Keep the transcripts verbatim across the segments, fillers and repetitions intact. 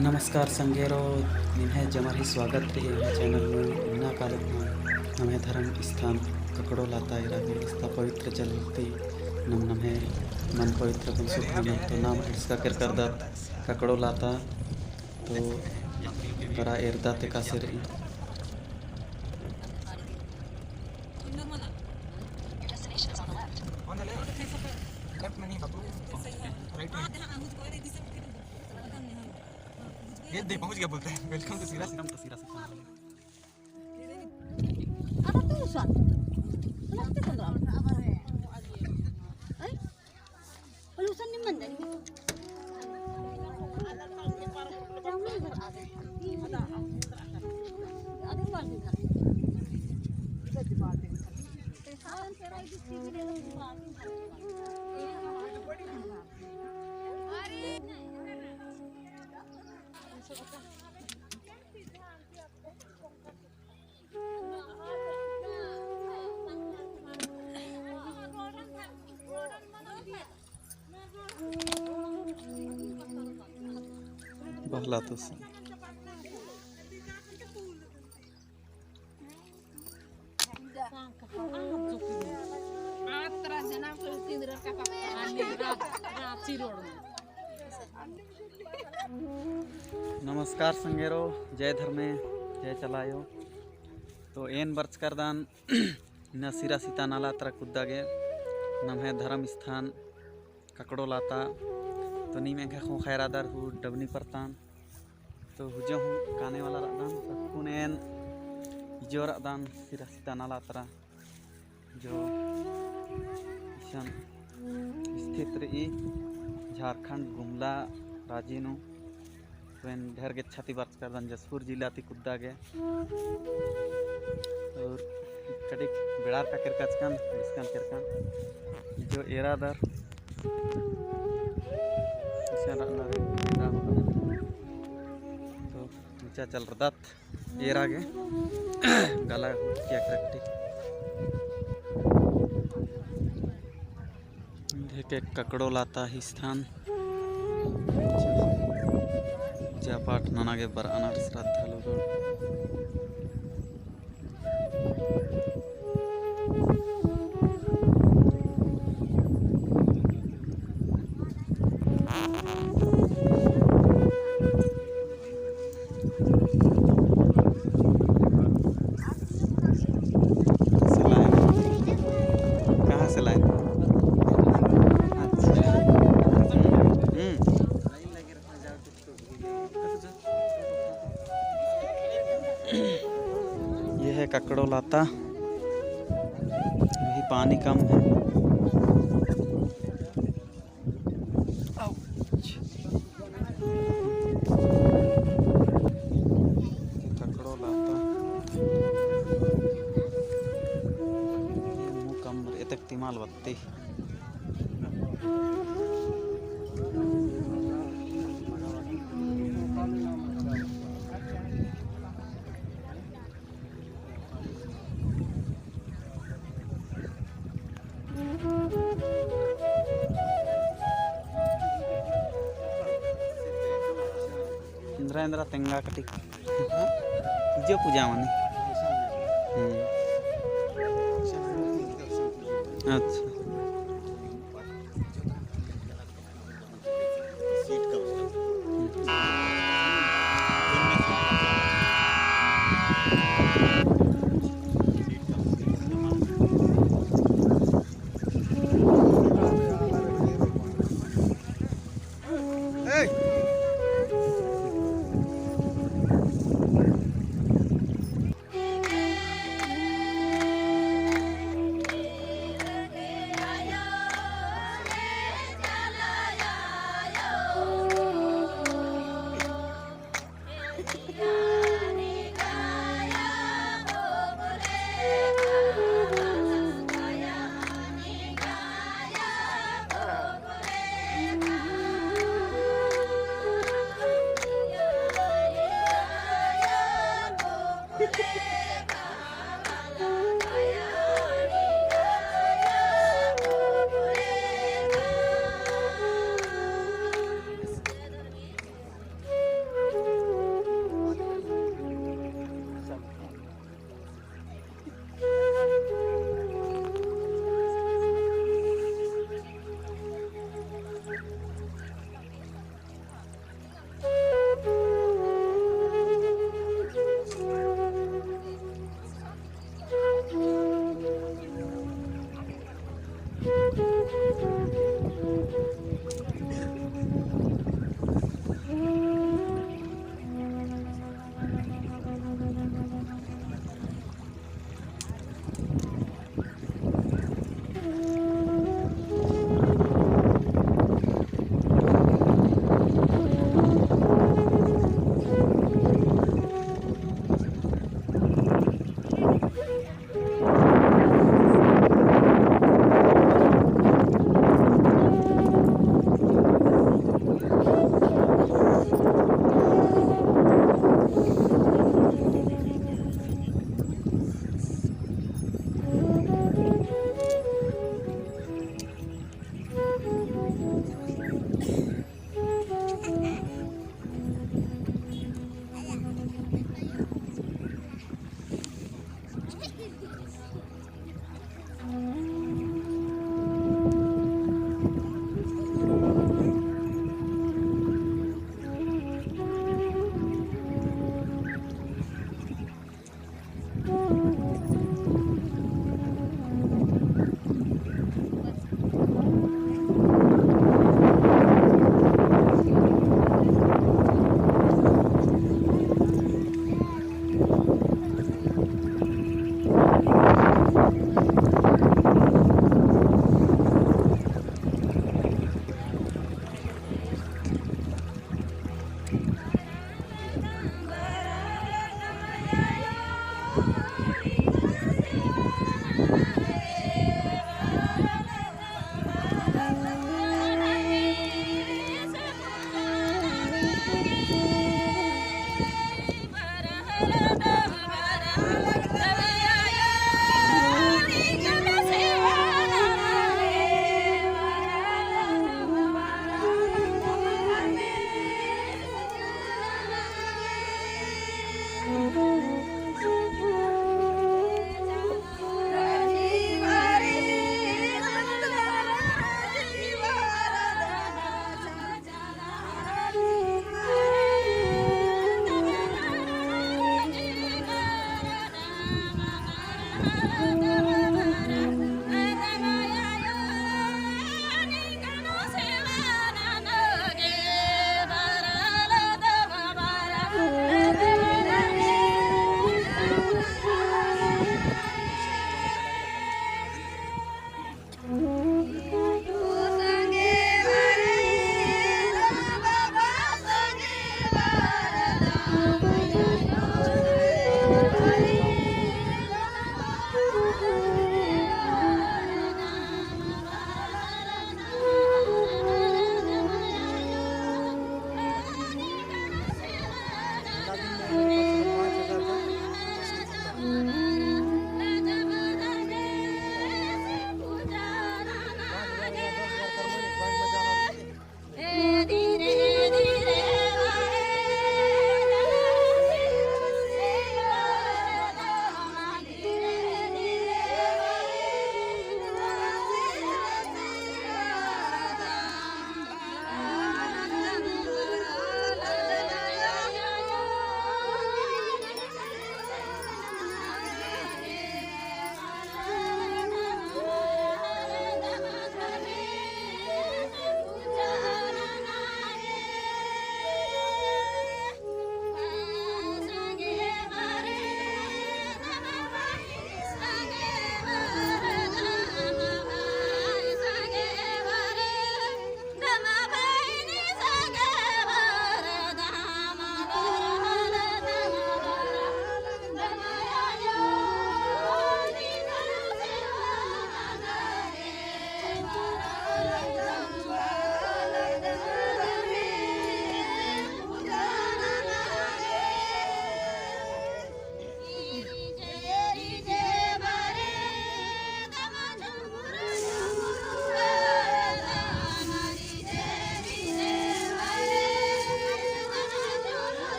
नमस्कार संगेरो, निम्है जमर ही स्वागत रई एम्है channel नू। इन्ना कालत नम्है धर्म स्थान ककड़ो लाता एरा गे इस्ता पवित्र जल ती नम नम्है मन पवित्र बंसुत ननर तो नाम एड़सका केरकरदत ककड़ो लाता। तो तरा एरदत एकासे रई। ये दे पहुंच गया बोलते हैं, welcome to सिरा सीता। अब तू उसन। नमस्ते संग्राम। हैं? और उसन निमन दे। बहला तो से। नमस्कार संगेरो, जय धर्मे, जय चलायो। तो एन बरचकरदन इन्ना सिरा सीता नाला तरा कुद्दा गे, नम्है धर्म स्थान ककड़ो लाता। तो नीम एंग्है ख़ोख़ा एरादर हूँ डबनी परतान। तो हुजो हूँ काने वाला रअदन, अक्कुन एन इजो रअदन सिरा सीता नाला तरा, जो इसन स्थित रई झारखंड गुमला राजी नू। तो एन ढेर गेच्छा ती बरचकरदन जशपुर जिला ती कुद्दा गे। और कटिक बेड़ारका केरकचकन, बिस्कन केरकन। जो एरादर, इसन रअनर, तो ऊंचा चल रदत। एरा गे गला किया करकटी। देखे ककड़ो लाता ही स्थान। पूजा पाठ नना गे बरअनर श्रद्धालुगण। से लाइन। कहाँ से लाइन? अच्छा। हम्म। ये है ककड़ो लाता, अभी पानी कम है। ककड़ो लाता। ये मुँह कम, एतक तिमाल बत्ती। एन्दरा एन्दरा तेंगा कटिक। जो पूजा मनी। हम्म। अच्छा।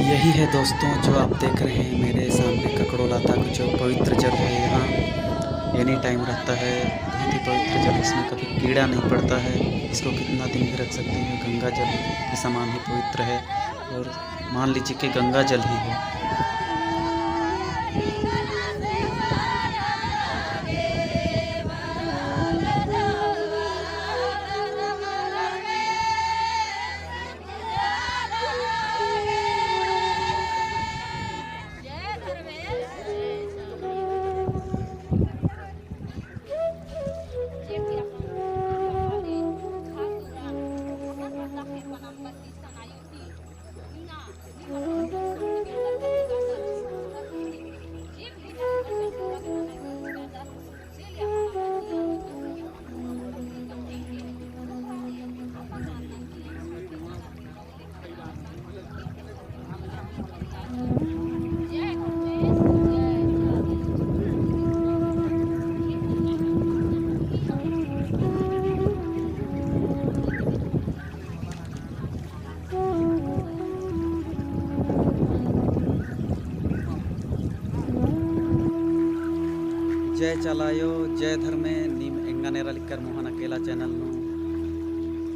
यही है दोस्तों, जो आप देख रहे हैं मेरे सामने ककड़ो लाता का जो पवित्र जल है, यहाँ any time रहता है। बहुत ही पवित्र जल, इसमें कभी कीड़ा नहीं पड़ता है। इसको कितना दिन भी रख सकते हैं। गंगा जल के समान ही पवित्र है और मान लीजिए कि गंगा जल ही है। जय चाला आयो, जय धर्मे, नीम एंगन एरा लिक्कर मोहन अकेला channel नू।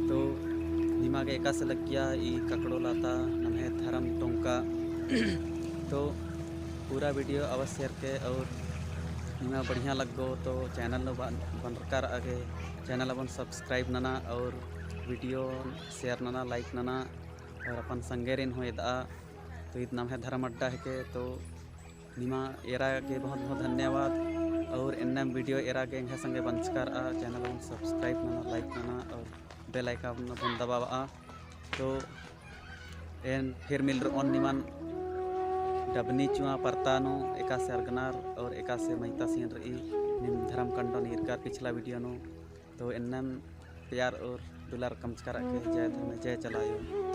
तो निमा गे एकासे लग्गिया ई ककड़ो लाता नम्है धर्म टोंका। तो पूरा video अवश्य एरके और निमा बढ़िया लग्गो तो channel नू बन-, बनरका रआ गे channel अबन subscribe नना और video share नना, like नना और अपन संगेरिन हूँ एदआ। तो ईद नम्है धर्म अड्डा हेके। तो निमा एरा गे बहुत बहुत धन्यवाद और एन्नेम video एरा गे एंग्है संगे बंचका रआ। Channel अबन subscribe नना, like नना और bell icon अबन दबाबआ। तो एन फिर मिलरओन निमन डबनी चुआ परता नू एकासे अरगनर और एकासे मइतासिन रई नीम धर्म कंडोन ईरकर पिछला video नू। तो एन्नेम प्यार और दुलार कमचका रआ गे। जय धर्मे, जय चाला आयो।